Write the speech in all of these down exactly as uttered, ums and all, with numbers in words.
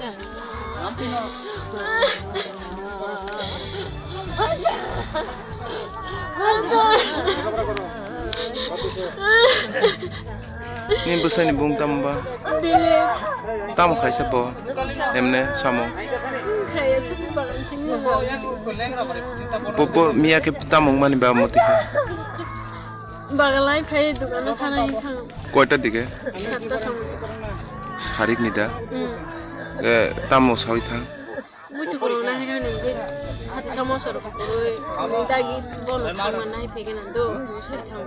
Ni bwsani bung tamo ba? Tamo khaisa bo? Emne samo. Bo, bo miya khe tamo wngmani ba moti kha? Bagalai phai dukano thanai thang. Koita dige? Satta samung. Sarik ni da? Hmm. Eh, tamo sawi thang? Muitu kono na hega ni ge. Hati samo soro ko koi. Dagi bono thangma nai phege na do. Sai thang.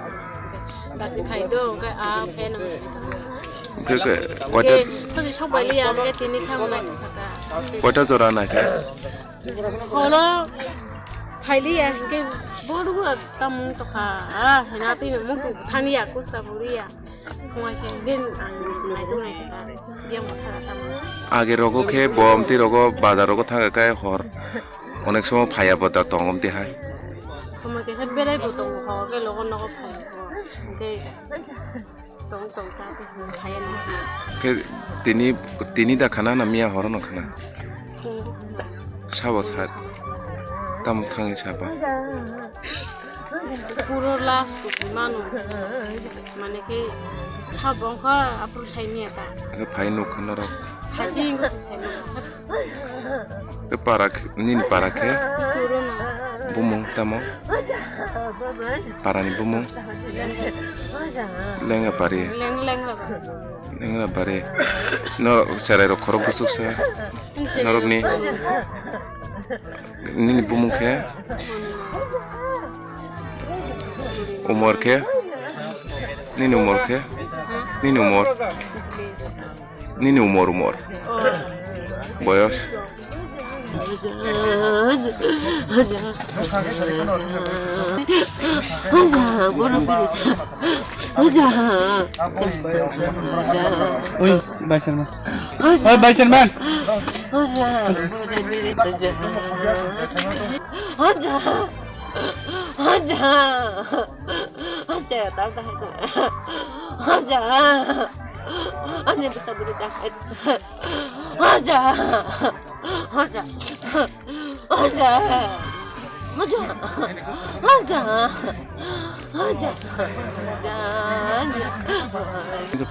Dagi phai do, ke a phai na sai thang. Ke, ke, koita? Ke, to sok bai liya, ke tini thang nai thang ka. Koita jora nai kha? Holo phai liya, ke bodu gura tamung to kha. Ah, hena tini muitu thani ya, kusta buriya. Phungai khe, din ang naitok naitok ta, yang bo thara tamo. Age rogo khe bom twi rogo bazar rogo thang khe hor. Onek somo phaiya bo da tong om twi hai. Somoi kaisa berai bo tongo, hor khe logo nogo phai. Hingke tong tong ta twi hwnwi phaiya nang. Khe tini, tini da khana na miya horo no khana? Phung bo khana. Sabo sa. Tamo thangwi saba. Puro last kuchimano. Mane ke kha bongkha apro saimia ta. Ake phai nuk kha norok. Khasi ingo si saimia. Ke para khe, nini para khe? Puro no. Bumung tamo? Parani bumung? Lenga pari. Leng, leng la. Lenga pari. Norok cherai rok khorok busuk sa. Norok ni. Nini bumung khe? Umor khe? Nini umor khe? Nini umor? Nini umor, umor. Boyos? Ui, bai sir man. Oi, bai sir man. Hoja. Hoja. Hoja. Hoja. Hoja. Hoja.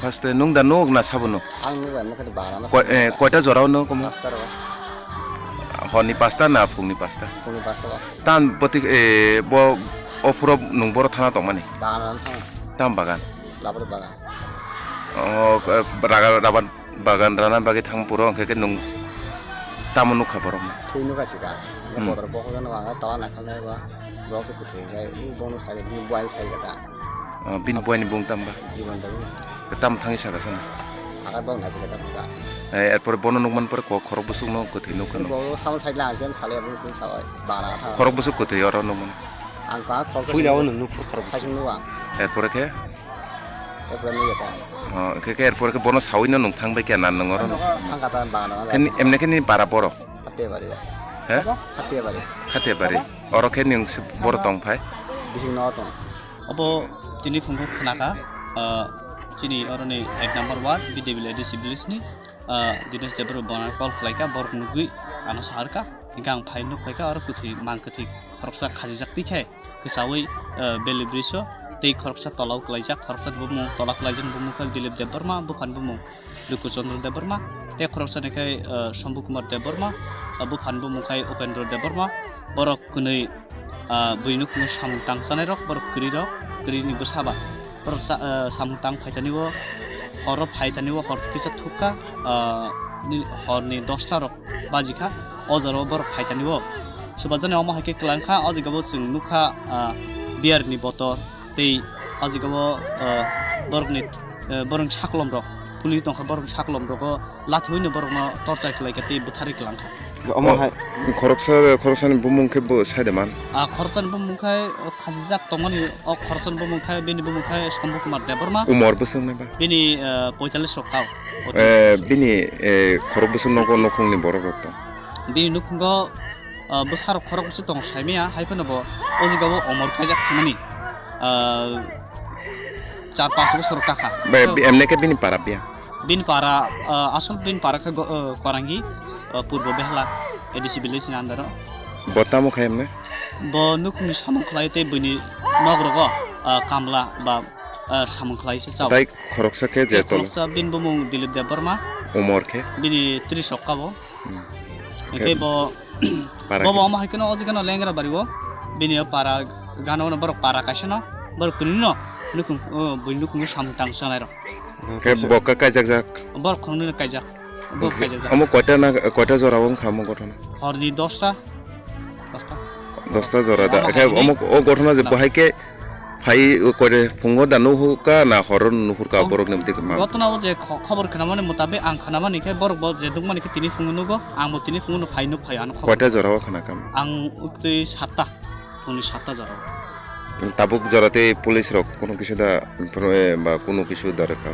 First nung da nuk na sabo nuk? Ang nuk da nuk khe bana nuk. Koi-, eh, koita jora nuk komo? Pasta ro. Hor ni pasta na phung ni pasta? Phung ni pasta ro. Tan boti, eh, bo ofuro nung boro thana tongmani? Bana thang. Tam bagan? Labur bagan. Oh, eh, raga, raban Bagan rana bagwi thang puro, hwnkhe khe nwng tamo nukha borokno? Thwi nukha sika. Hmm. Kotor bokhok no ang tala naikha nai ba. Borok se kwthwi hwnkhe bono sai, bini buai sai kha ta. Oh, bini buaini bung tamba? Jibon dagi. Tamo thangwi saka sana? Saka bok nai kha ta. Eh, erpore bono nukman pore ko-, khorok bwswk no kwthwi nukha no? Bo samo sai lang, kem sale bung sung sawai. Bana tha. Khorok bwswk kwthwi oro nukman? Ang ka khorok bwswk. Phuila o nwng nuphur khorok bwswk. Sai sung nukha. Erpore khe? Erpore nukha ta. Oh, khe, khe erpore khe bono sawi no nwng thang bai khe na nwng oro no? Thang kha ta bana. Khe ni, emne khe ni para boro? Hatebari. He? Hatebari. Hatebari. Oro khe nwng se boro tong phai? Bising no tong. Obo tini phungkho khna kha, ah, chini oro ni ek number ward, B D W A D C village ni, ah, Dinesh Debbarma bono call khlai kha, borok nugwi ano sahar kha, hingkhe ang phai nuk phai kha, oro kwthwi mang kwthwi khoroksa khajijak twi khe. Kwchawi, eh, Beli Bridge-o tei khoroksa tola o kwlaijak, khoroksa bumung tola kwlaijak bumung khe Dilip Debbarma, buphani bumung Luku Chandra Debbarma, tei khoroksa ni khe, eh, Shambhu Kumar Debbarma, eh, buphani bumung khe Upendra Debbarma, borok kwnwi, ah, bwrwi nukhungo samung tang chanai rok, borok kwrwi rok, kwrwi ni bwsa ba. Borok sa-, eh, samung tang phaithani o, horo phaithani o, hor kisa thukha, ah, ni, hor ni dosta rok baji kha, o jora o borok phaithani o. Subajani omo hai khe kwlang kha, o jaga o chwng nukha, ah, beer ni bottle tei o jaga o, ah, borok ni, eh, borok ni sakolom rok, puli tongkha borok ni sakolom rok o. Lathi hwnwi borokno torchai khlai khe tei bwtharwi kwlang kha. Omo hai. Khoroksa, khoroksani bumung khe bo sai de man? A khoroksani bumung khe, o, khajijak tongmani, o khoroksani bumung khe, bini bumung khe Shambhu Kumar Debbarma. Umor bwswk nai ba? Bini, eh, poitallis rok kau. Eh, bini, eh, khorok bwswk nogo nukhungni borok rok tong? Bini nukhungo, eh, bwsarok khorok bwswk tongo saimaya, hai phano bo o jaga o umor kaijak thangmani, eh, char panch bosor kakha. Be, be, emne khe bini para biya? Bini para, ah, asol bini para khe go-, ah, Korangi, Purbo Behla A D C village ni under o. Bo tamo khai emne? Bo nukhungni samung khlai tei buini nogrogo, ah, kamla ba, ah, samung khlai se chao. Tai khoroksa khe je tei tolo? Khoroksa bini bumung Dilip Debbarma. Umor khe? Bini tris okka bo. Hmm. Hingke bo, para bo bo khe? Omo hai kheno o jigano lengra bari o. Bini o para gana o borok para kaisa no. Borok kuni no nukhung, o, buini nukhung samung tang sanai rok. Khe bo ka-, kaijak jak? Borok khoroknwi no kaijak. Borok kaijak jak. Omo koita na, koita jora o wngkha omo gothona? Horni dosta. Dosta. Dosta jora da. Omo khe haini omo o gothona je na. Bo hai khe phai koita phungo da nuhur ka na horo nuhur ka borok ni bwtwi ma? Gothona o je kho-, khobor khwnamani mutabik ang khwnamani khe borok bo je nukmani khe tini phungo nugo, ang bo tini phungo no phai nuk phai ano khobor. Koita jora o khna kha? Ang uktwi satta. Phungni satta jora. Tabuk jora tei police rok kunu kisu da, eh, ba kunu kisu da rwkha?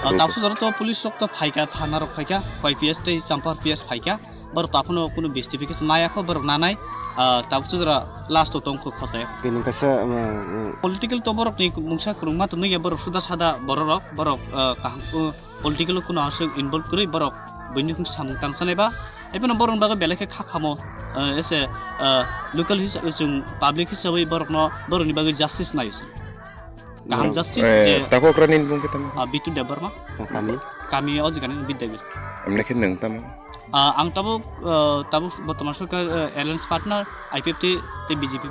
Ah, tabuk jora to police rok to phaikha, thana rok phaikha, koi P S tei Champar P S phaikha. Borok to aphano kunu investigation nai akho, borok nanai. Ah, tabuk jora last to tongkho khosai. Bini kaisa, um, um, political to borok ni mungsa kwrwngma to nukya, borok suda sada borok rok, borok, ah, kaham, uh, political o kunu aswk involve kwrwi borok buini nukhung samung tangsanai ba, haiphano borokni bagwi belai khe kha khamo, eh, ese, eh, local hisa-, chwng public hisabwi borokno, borokni bagwi justice naio chwng. Kaham justice je, eh, takhuk rani bung khe tamo? Ah, Bitu Debbarma. Kami? Kami o jigani Bidyabil. Emne khe nwng tamo? Ah, ang tabuk, eh, tabuk bortoman sorkar, eh, alliance partner I P F T tei B J P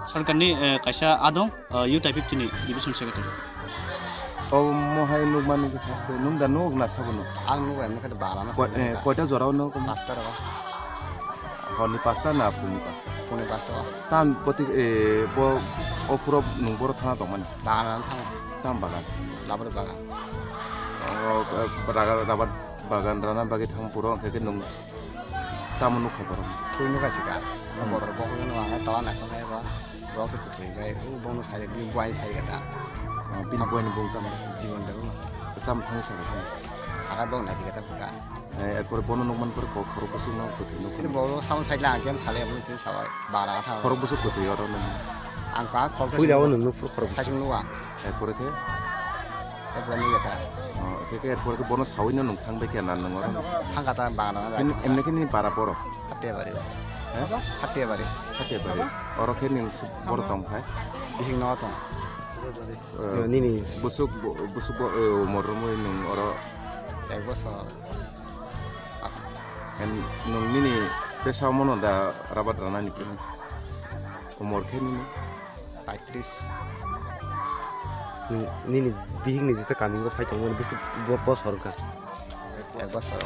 sorkarni, eh, kaisa adong. Ah, U T I fifty ni division secretary. O mohai nukmani khe haste nung da nuk na sabo nuk? Ang nuk emni khe bala na. Koi-, eh, koita jora o nuk? Pasta ro. Horni pasta na phungni pasta? Phungni pasta o. Tam poti, eh, bo o phuro nung boro thana tongmani? Bagan thang. Tam bagan? Labor bagan. O, eh, raga, rabar bagan rana bagwi thang phuro hwnkhe khe nung tamo nukha borok? Thwi nukha sika. Ano hmm. Bodol bokhok no ang tola naikha nai ba. Borok se kwthwi bai, u bono sai, bini buai sai kata. Ah, bini buai ni bung tamo? Jiban Debbarma. Tamo thangwi saka saka. Saka bok nai kata khuka. Eh, ekpor bono nukman pore kok khorok bwswk no kwthwi nukha. Kini boro sound sai lang game sale aboni sini sawai bara tha. Khorok bwswk kwthwi oro nang. Ang ka khorok bwswk. Pui lawo nung nuk khorok. Sai sung nuwa. Ekpor khe? Ekpor nung ya ta. Oh, khe khe ekpor khe bono sawi no nung thang bai khe na nung oro. Thang kata bana na. Emne khe ni bara boro. Hattiyabari. He? Hattiyabari. Hattiyabari. Oro khe ning boro tong khai? Bihik no tong. Eh, nini busuk, bu-, busuk bo, eh, umor romwi nung oro? Ek bosor. Em, nung nini besa mono da rabat rana ni khe? Umor khe nini? Paitris. Ni-, nini bihik ni jesa kami o phai tongmani bisi bo-, bosor wngkha? Ek bosor.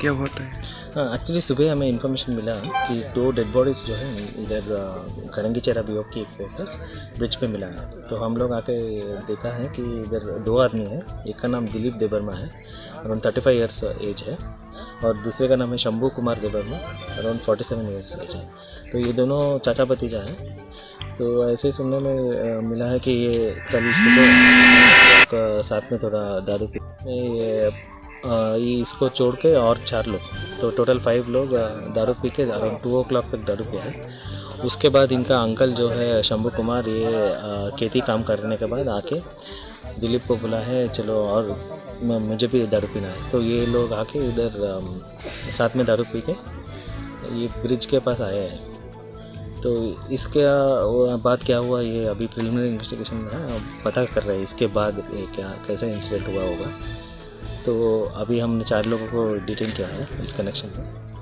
क्या हुआ था? हाँ, एक्चुअली सुबह हमें इन्फॉर्मेशन मिला कि दो dead bodies जो है इधर, अ, गड़ंगी चेरा बीओ के एक पे ब्रिज पे मिला है। तो हम लोग आके देखा है कि इधर दो आदमी हैं, एक का नाम दिलीप देवर्मा है, around thirty five years age है, और दूसरे का नाम है Shambhu Kumar Debbarma, around forty seven years age है। तो ये दोनों चाचा भतीजा हैं। तो ऐसे ही सुनने में, अ, मिला है कि ये कल सुबह, अ, साथ में थोड़ा दारू पी, ये, अ, ये इसको छोड़ के और चार लोग, तो टोटल फ़ाइव लोग, अ, दारू पी के अराउंड टू ओ क्लॉक तक दारू पिया है। उसके बाद इनका अंकल जो है शंभू कुमार, ये, अ, खेती काम करने के बाद आके दिलीप को बोला है, "चलो और म-, मुझे भी दारू पीना है।" तो ये लोग आके इधर, अम, साथ में दारू पी के ये ब्रिज के पास आए हैं। तो इसके, अ, वो बाद क्या हुआ, ये अभी प्रिलिमिनरी इन्वेस्टिगेशन में है, अब पता कर रहे हैं इसके बाद ये क्या, कैसा इंसिडेंट हुआ होगा। तो अभी हमने चार लोगों को डिटेन किया है इस कनेक्शन में,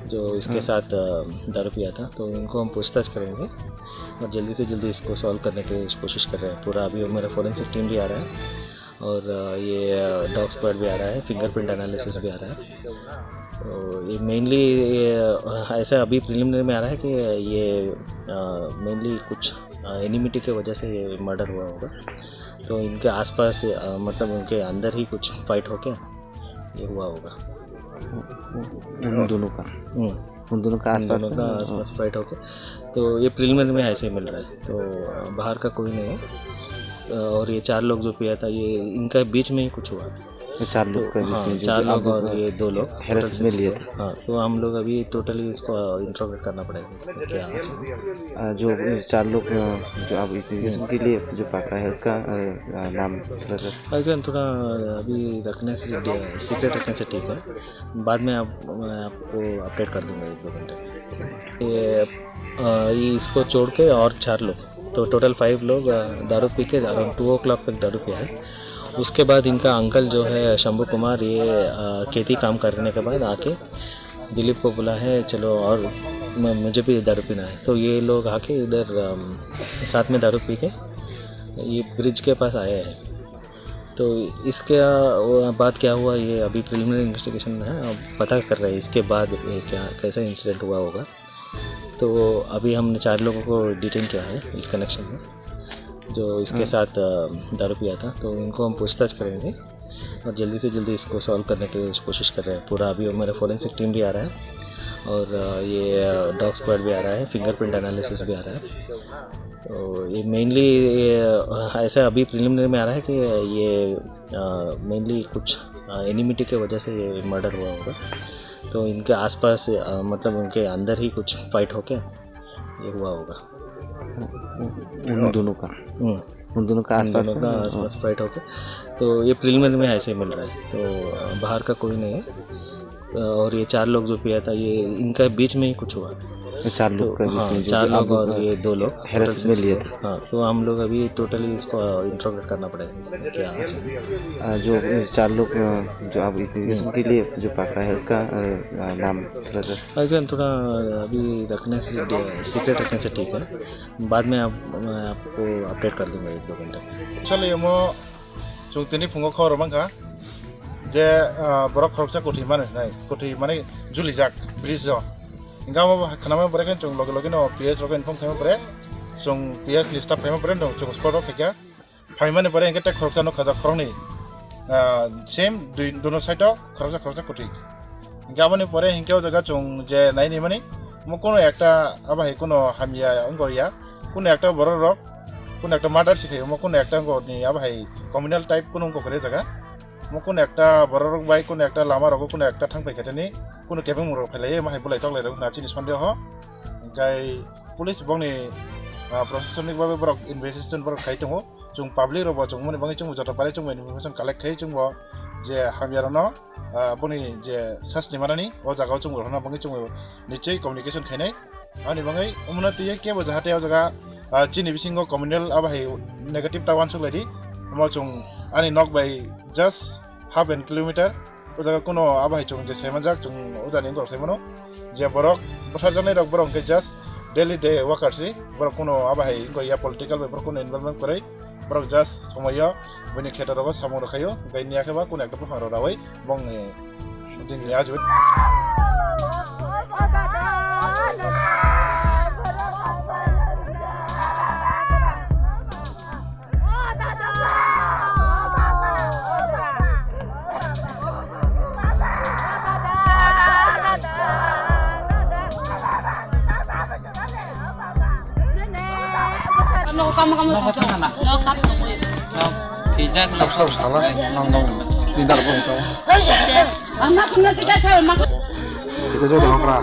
जो इसके हाँ। साथ, अ, दारू पिया था, तो इनको हम पूछताछ करेंगे और जल्दी से जल्दी इसको सॉल्व करने की कोशिश कर रहे हैं पूरा। अभी मेरा फॉरेंसिक टीम भी आ रहा है और, अ, ये, अ, डॉग स्क्वाड भी आ रहा है, फिंगरप्रिंट एनालिसिस भी आ रहा है। तो ये मेनली ये, अ, ऐसा अभी प्रिलिमिनरी में आ रहा है कि ये, अ, मेनली कुछ, अ, एनिमिटी की वजह से ये मर्डर हुआ होगा। तो इनके आसपास, अ, मतलब उनके अंदर ही कुछ फाइट होके ये हुआ होगा। उन दोनों का? हम्म। उन दोनों का उन आसपास दोनों का? का आसपास फाइट होके, तो ये प्रिलिमिनरी में ऐसे ही मिल रहा है। तो, अ, बाहर का कोई नहीं है। अ, और ये चार लोग जो पिया था, ये इनका बीच में ही कुछ हुआ। ये चार लोग तो, का बीच हाँ, में जो, चार जो लोग आप और लोग ये दो लोग हेरासमेंट में टोटल लिए सिक्स लोग। हाँ, तो हम लोग अभी टोटली इसको इंट्रोगेट करना पड़ेगा, क्या है। अ, जो ये चार लोग, अ, जो आप इस, हम्म। इसके लिए जो पकड़ा है, उसका, अ, अ, नाम थोड़ा सा। ऐसे हम थोड़ा अभी रखने से, सीक्रेट रखने से ठीक है, बाद में आप, मैं आपको अपडेट कर दूंगा एक दो घंटे। ये, अ, ये इसको छोड़ के और चार लोग, तो टोटल फ़ाइव लोग, अ, दारू पी के अराउंड टू ओ क्लॉक तक दारू पिया है। उसके बाद इनका अंकल जो है शंभू कुमार, ये, अ, खेती काम करने के बाद आके दिलीप को बोला है, "चलो और म-, मुझे भी दारू पीना है।" तो ये लोग आके इधर, अम, साथ में दारू पी के ये ब्रिज के पास आए हैं। तो इसके, अ, बाद क्या हुआ, ये अभी प्रिलिमिनरी इन्वेस्टिगेशन में है, अब पता कर रहे हैं इसके बाद ये क्या, कैसा इंसिडेंट हुआ होगा। तो अभी हमने चार लोगों को डिटेन किया है इस कनेक्शन में, जो इसके हाँ। साथ, अ, दारू पिया था, तो इनको हम पूछताछ करेंगे और जल्दी से जल्दी इसको सॉल्व करने की कोशिश कर रहे हैं पूरा। अभी मेरा फॉरेंसिक टीम भी आ रहा है और, अ, ये, अ, डॉग स्क्वाड भी आ रहा है, फिंगरप्रिंट एनालिसिस भी आ रहा है। तो ये मेनली ये, अ, ऐसा अभी प्रिलिमिनरी में आ रहा है कि ये, अ, मेनली कुछ, अ, एनिमिटी की वजह से ये मर्डर हुआ होगा। तो इनके आसपास, अ, मतलब उनके अंदर ही कुछ फाइट होके ये हुआ होगा। उन दोनों का? हम्म। उन दोनों का उन आसपास दोनों का? का हाँ। आसपास फाइट होके, तो ये प्रिलिमिनरी में ऐसे ही मिल रहा है, तो बाहर का कोई नहीं है। और ये चार लोग जो पिया था, ये इनका बीच में ही कुछ हुआ। ये चार लोग तो, का बीच हाँ, में जो, चार जो लोग आप लोग और का ये दो लोग, हेरासमेंट टोटल में सिक्स लिए लोग। हाँ, तो हम लोग अभी टोटली इसको इंट्रोगेट करना पड़ेगा, क्या है। अ, जो ये चार लोग, अ, जो आप इस, हम्म। इसके लिए जो पकड़ा है, उसका, अ, अ, नाम थोड़ा सा। ऐसे हम थोड़ा अभी रखने से, सीक्रेट रखने से ठीक है, बाद में आप, मैं आपको अपडेट कर दूंगा एक दो घंटे। Actually, omo chwng tini phungo khobor mankha je, ah, borok khoroksa kwthwi mani hinai, kwthwi mani julijak bridge o. Hingke amo bo khnamani pore khe chwng loge loge no P S rok inform khaima pore, chwng P S ni staff khaima pore no chwng spot o phaikha. Phaimani pore hingke tei khoroksa no khajak khoroknwi, ah, same dui, duno side o khoroksa khoroksa kwthwi. Hingke aboni pore hingke o jaga chwng je naini mani, mo kono ekta abo hai kono hamya wngkha ya, kono ekta borok rok, kono ekta murder se khaio, mo kono ekta wngkha ni abo hai communal type kono wngkha khe o jaga. Mo kono ekta borok rok bai kono ekta lama rogo kono ekta thang pai kha tini, kono kebeng rok phailai ma hai bulai tok lai rok na chini sondeho. Hingke police bokni, ah, prosasonik bagwi borok investigation borok khai tongo. Chwng public rok bo chwng mani bagwi chwng joto parai chwng information collect khai chwng bo je hamya rok no, ah, boni je sasni manani o jaga o chwng bo rok no bagwi chwng bo nichoi communication khainai. Ani bagwi omono twiwi kebo jahate o jaga, ah, chini bisingo communal abo hai negative ta uansuk lai di. Omo chwng ani nok bai just half an kilometer. O jaga kuno abo hai chwng je saimanjak, chwng o jani wngkha saimano je borok bwtharjaknai rok borok hwnkhe just daily day worker si, borok kuno abo hai wngkha ya political bai borok kuno involvement kwrwi, borok just somoyo buini kheto rogo samung rwkhaio, hwnkhe niya khe ba kuno ekta buphang rok raui bongni Pijak nok sok sala nang nong. Tidak pun kau. Kita jauh dah kra.